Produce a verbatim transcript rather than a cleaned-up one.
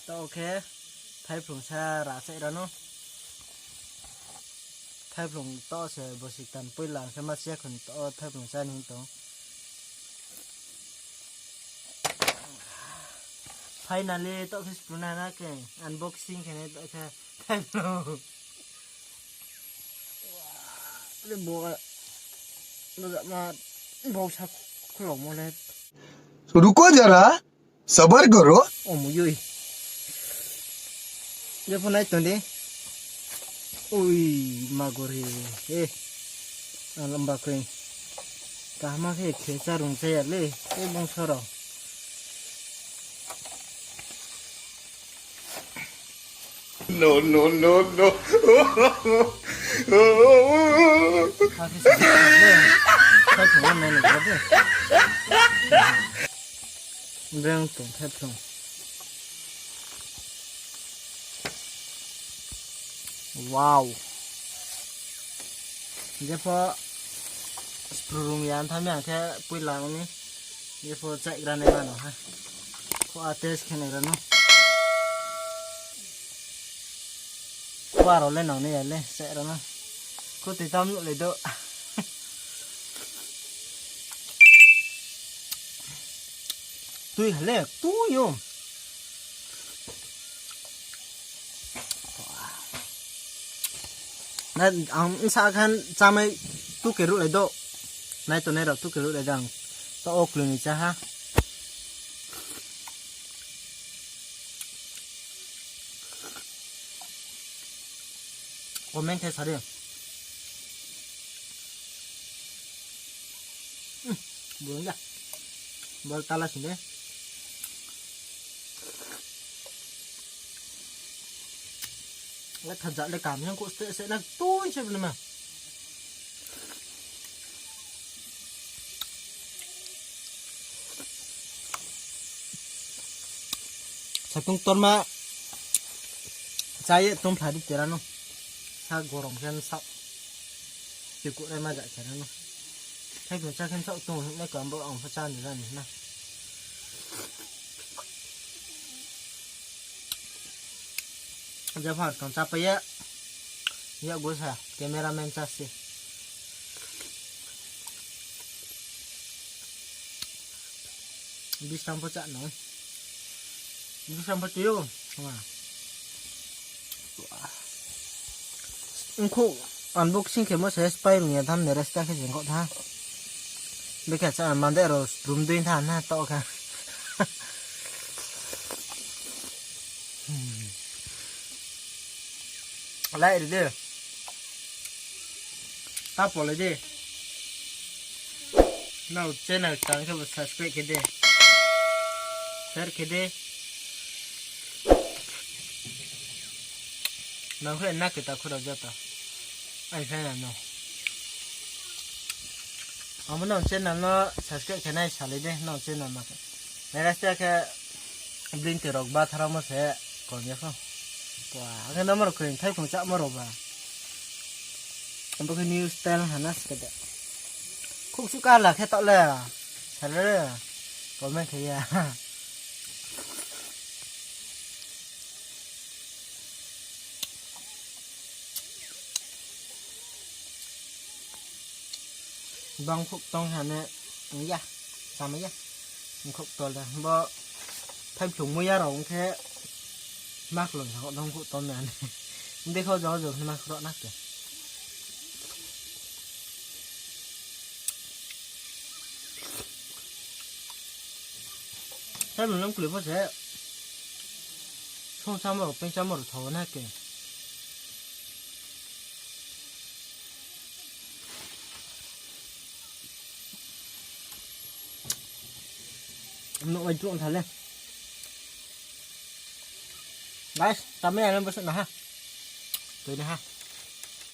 Taoh khe thaiphlung sa ra chaih ra no. Thaiphlung taoh se bosi ktan poila khe ma siya khun taoh thaiphlung sa ni tong. Finally, taoh khe sprung na na khe unboxing khe nai taoh khe thaiphlung. Le bo, bo jama, bo sa khulokmo le. रुको जरा, सबर करो। Omo yoi. Jepho nai tong di. Ui, magor he. Eh. Ang lamba khe. Kaham khe khe charung chaya le. Eh, bongso rao. No, no, no, no. Breng tong thaiphlung. Wow. Jepho sprung ya tham ya khe poila ong ni. Jepho chaih gra nai mano ha. Kho a test khe nai ra no. Kho a rao le nang nai ya le chaih ra no. Kho tui tam nuh le do. Tui ha le, tui yo. Na, ang bsa khan chámai tu khe ruhlai do. Nai tongnai rao tu khe ruhlai do ang. Taoh o kloi ni chá ha. Comment khe sa di. Hmm, burung ya. Bol tala sing de. Le thajak le kam yang kho ste se na tui se bini ma. Satung torma chá ye tongphla di tera no. Sa gorom khe sa. Chikuh rai ma ja khe ra no. Hai khe chá khe sa tong hing nai khe ang bo ang pho chá ni ra ni na. Jepho skang chá pai ye. Yakgu sa, cameraman chá se. Bsam pho chá no. Bsam pho tui o. Ongkho unboxing khemo se spy rung ya tham ni resta khe jengkho tha. Bekhe chá mande aro room dui tha na taoh kha. Like ri de. Tapo le de. Nrao channel tang khe bo subscribe khe de. Share khe de. Nang khe na khe takhu rao joto. Ai khe na no. Abo nrao channel no subscribe khe nai salai de, nrao channel no khe. Next khe blinti rao ba tharamo se kom ya kho. Pua, ang khe no maro khe thai phung chámo rao ba. Abo khe new style hana se de. Khuk su kala khe taoh le. Sare. Comment khe ya. Bang khuk tong ha ne, ya, sama ya. Khuk tol da. Bo thai phlung mo ya rao ong khe ma klong sa kho dong khuk tol na ne. Ong de kho jo jo ma kho na ke. Thai phlung nang kloi pho se. Song samo rao, peng samo rao thao na ke. Nuh bai tuh thale. Guys, tami alam besok na ha. Tui na ha.